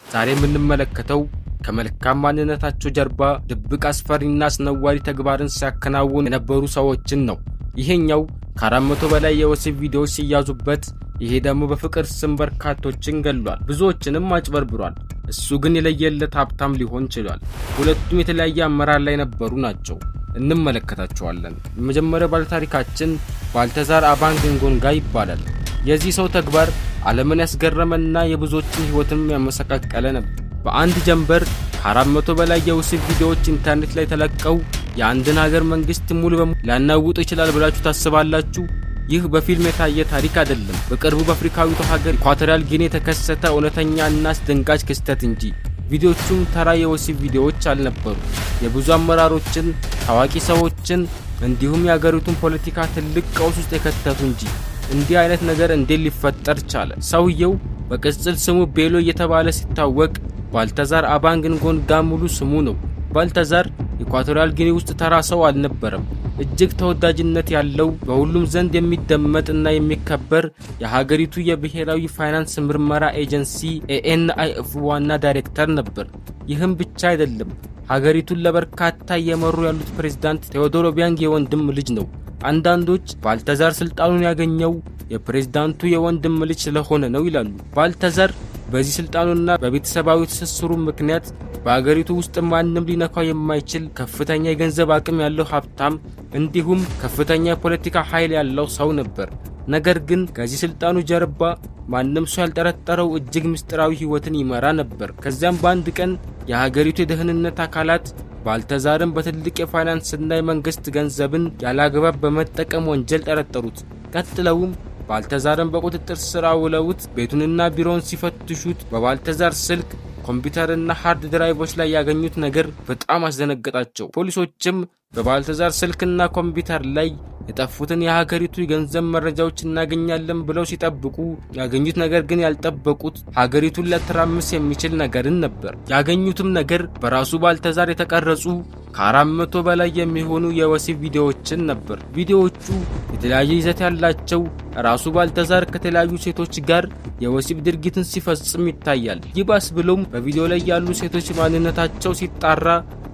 ዛሬ የምንመለከተው ከመልካም ማንነታቸው ጀርባ ድብቅ አስፈሪና አስነዋሪ ተግባርን ሲያከናውኑ የነበሩ ሰዎችን ነው። ይሄኛው ከ400 በላይ የወሲብ ቪዲዮዎች ሲያዙበት፣ ይሄ ደግሞ በፍቅር ስም በርካቶችን ገሏል፣ ብዙዎችንም አጭበርብሯል። እሱ ግን የለየለት ሀብታም ሊሆን ችሏል። ሁለቱም የተለያየ አመራር ላይ የነበሩ ናቸው። እንመለከታቸዋለን። የመጀመሪያው ባለታሪካችን ባልተዛር አባንግ ንጎንጋ ይባላል። የዚህ ሰው ተግባር ዓለምን ያስገረመና የብዙዎችን ሕይወትም ያመሰቃቀለ ነበር። በአንድ ጀንበር ከ400 በላይ የወሲብ ቪዲዮዎች ኢንተርኔት ላይ ተለቀው የአንድን ሀገር መንግስት ሙሉ በሙሉ ሊያናውጡ ይችላል ብላችሁ ታስባላችሁ? ይህ በፊልም የታየ ታሪክ አይደለም። በቅርቡ በአፍሪካዊቷ ሀገር ኢኳቶሪያል ጊኒ የተከሰተ እውነተኛ እና አስደንጋጭ ክስተት እንጂ። ቪዲዮቹም ተራ የወሲብ ቪዲዮዎች አልነበሩ። የብዙ አመራሮችን፣ ታዋቂ ሰዎችን እንዲሁም የሀገሪቱን ፖለቲካ ትልቅ ቀውስ ውስጥ የከተቱ እንጂ። እንዲህ አይነት ነገር እንዴት ሊፈጠር ቻለ? ሰውየው በቅጽል ስሙ ቤሎ እየተባለ ሲታወቅ ባልተዛር አባንግ ንጎንጋ ሙሉ ስሙ ነው። ባልተዛር ኢኳቶሪያል ጊኒ ውስጥ ተራ ሰው አልነበረም። እጅግ ተወዳጅነት ያለው፣ በሁሉም ዘንድ የሚደመጥ እና የሚከበር የሀገሪቱ የብሔራዊ ፋይናንስ ምርመራ ኤጀንሲ ANIF ዋና ዳይሬክተር ነበር። ይህም ብቻ አይደለም፣ ሀገሪቱን ለበርካታ እየመሩ ያሉት ፕሬዝዳንት ቴዎዶር ኦቢያንግ የወንድም ልጅ ነው። አንዳንዶች ባልተዛር ስልጣኑን ያገኘው የፕሬዝዳንቱ የወንድም ልጅ ስለሆነ ነው ይላሉ። ባልተዛር በዚህ ስልጣኑና በቤተሰባዊ ትስስሩ ምክንያት በአገሪቱ ውስጥ ማንም ሊነካው የማይችል ከፍተኛ የገንዘብ አቅም ያለው ሀብታም እንዲሁም ከፍተኛ የፖለቲካ ኃይል ያለው ሰው ነበር። ነገር ግን ከዚህ ስልጣኑ ጀርባ ማንም ሰው ያልጠረጠረው እጅግ ምስጢራዊ ሕይወትን ይመራ ነበር። ከዚያም በአንድ ቀን የሀገሪቱ የደህንነት አካላት ባልተዛርን በትልቅ የፋይናንስና የመንግስት ገንዘብን ያለአግባብ በመጠቀም ወንጀል ጠረጠሩት። ቀጥለውም ባልተዛርን በቁጥጥር ስር አውለውት ቤቱንና ቢሮውን ሲፈትሹት በባልተዛር ስልክ፣ ኮምፒውተርና ሃርድ ድራይቮች ላይ ያገኙት ነገር በጣም አስደነገጣቸው። ፖሊሶችም በባልተዛር ስልክና ኮምፒውተር ላይ የጠፉትን የሀገሪቱ የገንዘብ መረጃዎች እናገኛለን ብለው ሲጠብቁ ያገኙት ነገር ግን ያልጠበቁት ሀገሪቱን ሊያተራምስ የሚችል ነገርን ነበር። ያገኙትም ነገር በራሱ ባልተዛር የተቀረጹ ከ400 በላይ የሚሆኑ የወሲብ ቪዲዮዎችን ነበር። ቪዲዮዎቹ የተለያየ ይዘት ያላቸው፣ ራሱ ባልተዛር ከተለያዩ ሴቶች ጋር የወሲብ ድርጊትን ሲፈጽም ይታያል። ይባስ ብሎም በቪዲዮ ላይ ያሉ ሴቶች ማንነታቸው ሲጣራ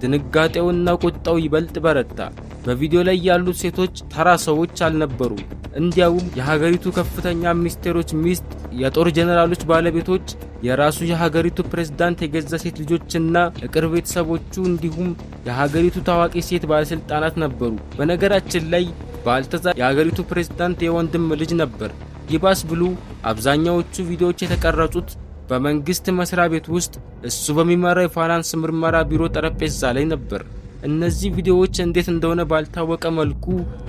ድንጋጤውና ቁጣው ይበልጥ በረታ። በቪዲዮ ላይ ያሉት ሴቶች ተራ ሰዎች አልነበሩም። እንዲያውም የሀገሪቱ ከፍተኛ ሚኒስቴሮች ሚስት፣ የጦር ጀነራሎች ባለቤቶች፣ የራሱ የሀገሪቱ ፕሬዝዳንት የገዛ ሴት ልጆችና የቅርብ ቤተሰቦቹ እንዲሁም የሀገሪቱ ታዋቂ ሴት ባለስልጣናት ነበሩ። በነገራችን ላይ ባልተዛር የሀገሪቱ ፕሬዝዳንት የወንድም ልጅ ነበር። ይባስ ብሎ አብዛኛዎቹ ቪዲዮዎች የተቀረጹት በመንግስት መስሪያ ቤት ውስጥ እሱ በሚመራው የፋይናንስ ምርመራ ቢሮ ጠረጴዛ ላይ ነበር። እነዚህ ቪዲዮዎች እንዴት እንደሆነ ባልታወቀ መልኩ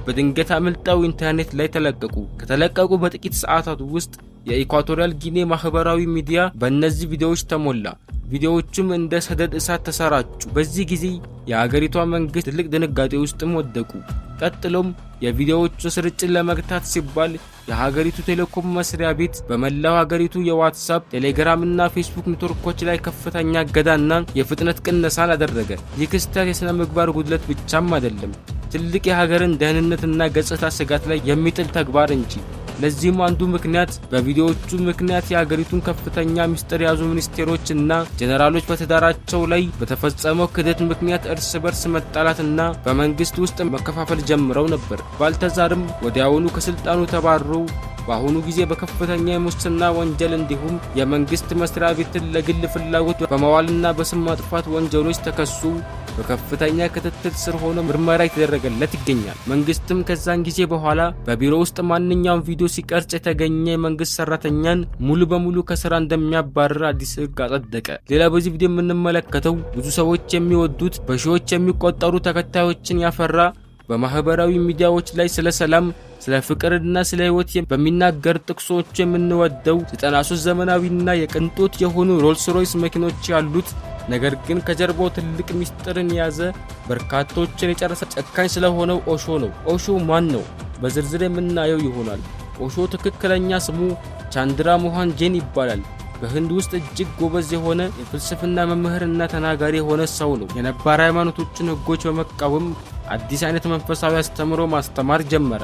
በድንገት አምልጠው ኢንተርኔት ላይ ተለቀቁ። ከተለቀቁ በጥቂት ሰዓታት ውስጥ የኢኳቶሪያል ጊኒ ማህበራዊ ሚዲያ በእነዚህ ቪዲዮዎች ተሞላ። ቪዲዮዎቹም እንደ ሰደድ እሳት ተሰራጩ። በዚህ ጊዜ የአገሪቷ መንግስት ትልቅ ድንጋጤ ውስጥም ወደቁ። ቀጥሎም የቪዲዮዎቹ ስርጭት ለመግታት ሲባል የሀገሪቱ ቴሌኮም መስሪያ ቤት በመላው ሀገሪቱ የዋትሳፕ፣ ቴሌግራም እና ፌስቡክ ኔትወርኮች ላይ ከፍተኛ እገዳና የፍጥነት ቅነሳን አደረገ። ይህ ክስተት የሥነ ምግባር ጉድለት ብቻም አይደለም፣ ትልቅ የሀገርን ደህንነትና ገጽታ ስጋት ላይ የሚጥል ተግባር እንጂ። ለዚህም አንዱ ምክንያት በቪዲዮዎቹ ምክንያት የሀገሪቱን ከፍተኛ ሚስጥር የያዙ ሚኒስቴሮች እና ጀነራሎች በትዳራቸው ላይ በተፈጸመው ክህደት ምክንያት እርስ በርስ መጣላትና በመንግስት ውስጥ መከፋፈል ጀምረው ነበር። ባልተዛርም ወዲያውኑ ከስልጣኑ ተባሮ በአሁኑ ጊዜ በከፍተኛ የሙስና ወንጀል እንዲሁም የመንግስት መስሪያ ቤትን ለግል ፍላጎት በመዋልና በስም ማጥፋት ወንጀሎች ተከሱ በከፍተኛ ክትትል ስር ሆኖ ምርመራ የተደረገለት ይገኛል። መንግስትም ከዛን ጊዜ በኋላ በቢሮ ውስጥ ማንኛውም ቪዲዮ ሲቀርጽ የተገኘ የመንግስት ሰራተኛን ሙሉ በሙሉ ከስራ እንደሚያባርር አዲስ ሕግ አጸደቀ። ሌላ በዚህ ቪዲዮ የምንመለከተው ብዙ ሰዎች የሚወዱት፣ በሺዎች የሚቆጠሩ ተከታዮችን ያፈራ፣ በማህበራዊ ሚዲያዎች ላይ ስለ ሰላም፣ ስለ ፍቅርና ስለ ህይወት በሚናገር ጥቅሶች የምንወደው፣ 93 ዘመናዊና የቅንጦት የሆኑ ሮልስ ሮይስ መኪኖች ያሉት፣ ነገር ግን ከጀርባው ትልቅ ሚስጥርን የያዘ፣ በርካቶችን የጨረሰ ጨካኝ ስለሆነው ኦሾ ነው። ኦሾ ማን ነው? በዝርዝር የምናየው ይሆናል። ኦሾ ትክክለኛ ስሙ ቻንድራ ሞሃን ጄን ይባላል። በህንድ ውስጥ እጅግ ጎበዝ የሆነ የፍልስፍና መምህርና ተናጋሪ የሆነ ሰው ነው። የነባር ሃይማኖቶችን ህጎች በመቃወም አዲስ አይነት መንፈሳዊ አስተምህሮ ማስተማር ጀመረ።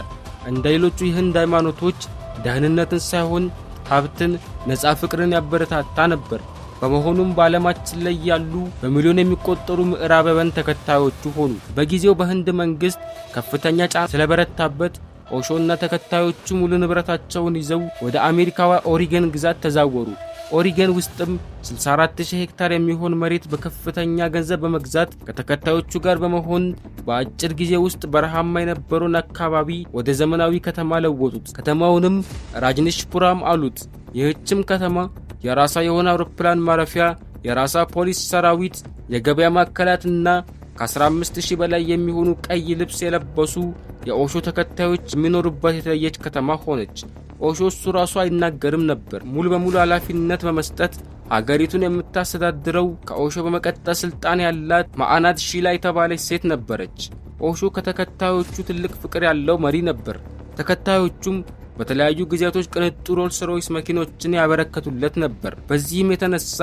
እንደ ሌሎቹ የህንድ ሃይማኖቶች ደህንነትን ሳይሆን ሀብትን፣ ነፃ ፍቅርን ያበረታታ ነበር። በመሆኑም በዓለማችን ላይ ያሉ በሚሊዮን የሚቆጠሩ ምዕራባውያን ተከታዮቹ ሆኑ። በጊዜው በህንድ መንግስት ከፍተኛ ጫና ስለበረታበት ኦሾና ተከታዮቹ ሙሉ ንብረታቸውን ይዘው ወደ አሜሪካዋ ኦሪገን ግዛት ተዛወሩ። ኦሪገን ውስጥም 64,000 ሄክታር የሚሆን መሬት በከፍተኛ ገንዘብ በመግዛት ከተከታዮቹ ጋር በመሆን በአጭር ጊዜ ውስጥ በረሃማ የነበረውን አካባቢ ወደ ዘመናዊ ከተማ ለወጡት። ከተማውንም ራጅኒሽፑራም አሉት። ይህችም ከተማ የራሷ የሆነ አውሮፕላን ማረፊያ፣ የራሷ ፖሊስ ሰራዊት፣ የገበያ ማዕከላትና ከ15,000 በላይ የሚሆኑ ቀይ ልብስ የለበሱ የኦሾ ተከታዮች የሚኖሩባት የተለየች ከተማ ሆነች። ኦሾ እሱ ራሱ አይናገርም ነበር። ሙሉ በሙሉ ኃላፊነት በመስጠት ሀገሪቱን የምታስተዳድረው ከኦሾ በመቀጠል ስልጣን ያላት ማአናድ ሺላ የተባለች ሴት ነበረች። ኦሾ ከተከታዮቹ ትልቅ ፍቅር ያለው መሪ ነበር። ተከታዮቹም በተለያዩ ጊዜያቶች ቅንጡ ሮልስ ሮይስ መኪኖችን ያበረከቱለት ነበር። በዚህም የተነሳ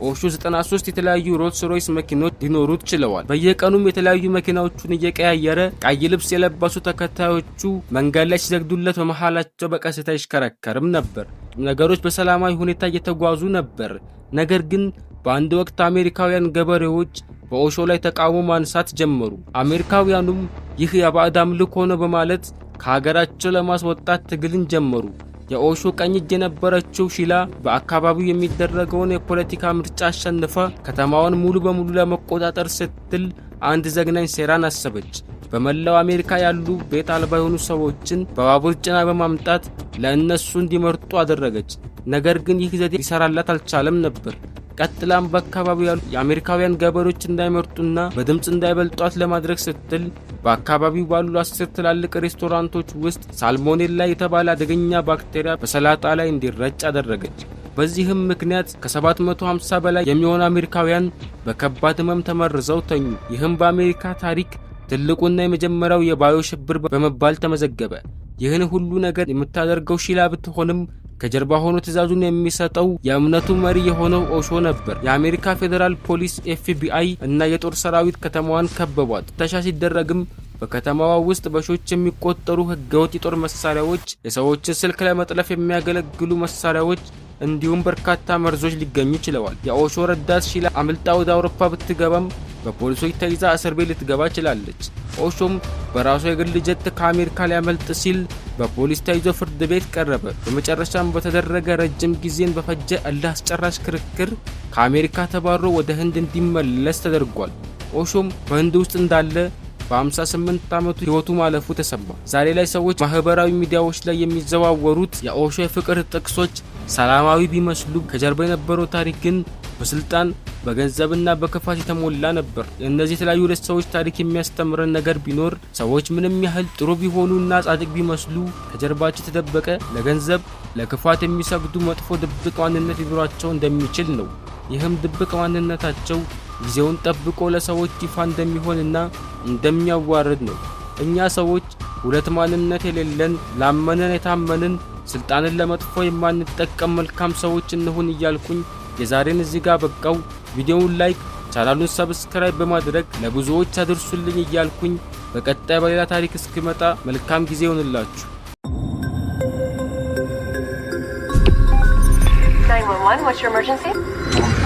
ኦሾ 93 የተለያዩ ሮልስ ሮይስ መኪኖች ሊኖሩት ችለዋል። በየቀኑም የተለያዩ መኪናዎቹን እየቀያየረ ቀይ ልብስ የለበሱ ተከታዮቹ መንገድ ላይ ሲሰግዱለት በመሃላቸው በቀስታ ይሽከረከርም ነበር። ነገሮች በሰላማዊ ሁኔታ እየተጓዙ ነበር። ነገር ግን በአንድ ወቅት አሜሪካውያን ገበሬዎች በኦሾ ላይ ተቃውሞ ማንሳት ጀመሩ። አሜሪካውያኑም ይህ የባዕድ አምልኮ ነው በማለት ከሀገራቸው ለማስወጣት ትግልን ጀመሩ። የኦሾ ቀኝ እጅ የነበረችው ሺላ በአካባቢው የሚደረገውን የፖለቲካ ምርጫ አሸንፋ ከተማዋን ሙሉ በሙሉ ለመቆጣጠር ስትል አንድ ዘግናኝ ሴራን አሰበች። በመላው አሜሪካ ያሉ ቤት አልባ የሆኑ ሰዎችን በባቡር ጭና በማምጣት ለእነሱ እንዲመርጡ አደረገች። ነገር ግን ይህ ዘዴ ሊሰራላት አልቻለም ነበር። ቀጥላም በአካባቢው ያሉ የአሜሪካውያን ገበሬዎች እንዳይመርጡና በድምፅ እንዳይበልጧት ለማድረግ ስትል በአካባቢው ባሉ 10 ትላልቅ ሬስቶራንቶች ውስጥ ሳልሞኔላ የተባለ አደገኛ ባክቴሪያ በሰላጣ ላይ እንዲረጭ አደረገች። በዚህም ምክንያት ከ750 በላይ የሚሆኑ አሜሪካውያን በከባድ ሕመም ተመርዘው ተኙ። ይህም በአሜሪካ ታሪክ ትልቁና የመጀመሪያው የባዮ ሽብር በመባል ተመዘገበ። ይህን ሁሉ ነገር የምታደርገው ሺላ ብትሆንም ከጀርባ ሆኖ ትዕዛዙን የሚሰጠው የእምነቱ መሪ የሆነው ኦሾ ነበር። የአሜሪካ ፌዴራል ፖሊስ ኤፍቢአይ እና የጦር ሰራዊት ከተማዋን ከበቧት። ፍተሻ ሲደረግም በከተማዋ ውስጥ በሺዎች የሚቆጠሩ ህገወጥ የጦር መሳሪያዎች፣ የሰዎችን ስልክ ለመጥለፍ የሚያገለግሉ መሳሪያዎች እንዲሁም በርካታ መርዞች ሊገኙ ችለዋል። የኦሾ ረዳት ሺላ አምልጣ ወደ አውሮፓ ብትገባም በፖሊሶች ተይዛ እስር ቤት ልትገባ ችላለች። ኦሾም በራሱ የግል ጀት ከአሜሪካ ሊያመልጥ ሲል በፖሊስ ተይዞ ፍርድ ቤት ቀረበ። በመጨረሻም በተደረገ ረጅም ጊዜን በፈጀ እልህ አስጨራሽ ክርክር ከአሜሪካ ተባሮ ወደ ህንድ እንዲመለስ ተደርጓል። ኦሾም በህንድ ውስጥ እንዳለ በ58 ዓመቱ ሕይወቱ ማለፉ ተሰማ። ዛሬ ላይ ሰዎች ማህበራዊ ሚዲያዎች ላይ የሚዘዋወሩት የኦሾ የፍቅር ጥቅሶች ሰላማዊ ቢመስሉ ከጀርባ የነበረው ታሪክ ግን በስልጣን፣ በገንዘብና በክፋት የተሞላ ነበር። የእነዚህ የተለያዩ ሁለት ሰዎች ታሪክ የሚያስተምረን ነገር ቢኖር ሰዎች ምንም ያህል ጥሩ ቢሆኑና ጻድቅ ቢመስሉ ከጀርባቸው የተደበቀ ለገንዘብ፣ ለክፋት የሚሰግዱ መጥፎ ድብቅ ማንነት ሊኖራቸው እንደሚችል ነው። ይህም ድብቅ ማንነታቸው ጊዜውን ጠብቆ ለሰዎች ይፋ እንደሚሆንና እንደሚያዋርድ ነው። እኛ ሰዎች ሁለት ማንነት የሌለን፣ ላመነን የታመንን፣ ስልጣንን ለመጥፎ የማንጠቀም መልካም ሰዎች እንሁን እያልኩኝ የዛሬን እዚህ ጋር በቃው። ቪዲዮውን like፣ ቻናሉን subscribe በማድረግ ለብዙዎች አድርሱልኝ እያልኩኝ በቀጣይ በሌላ ታሪክ እስክመጣ መልካም ጊዜ ይሁንላችሁ። 911, what's your emergency?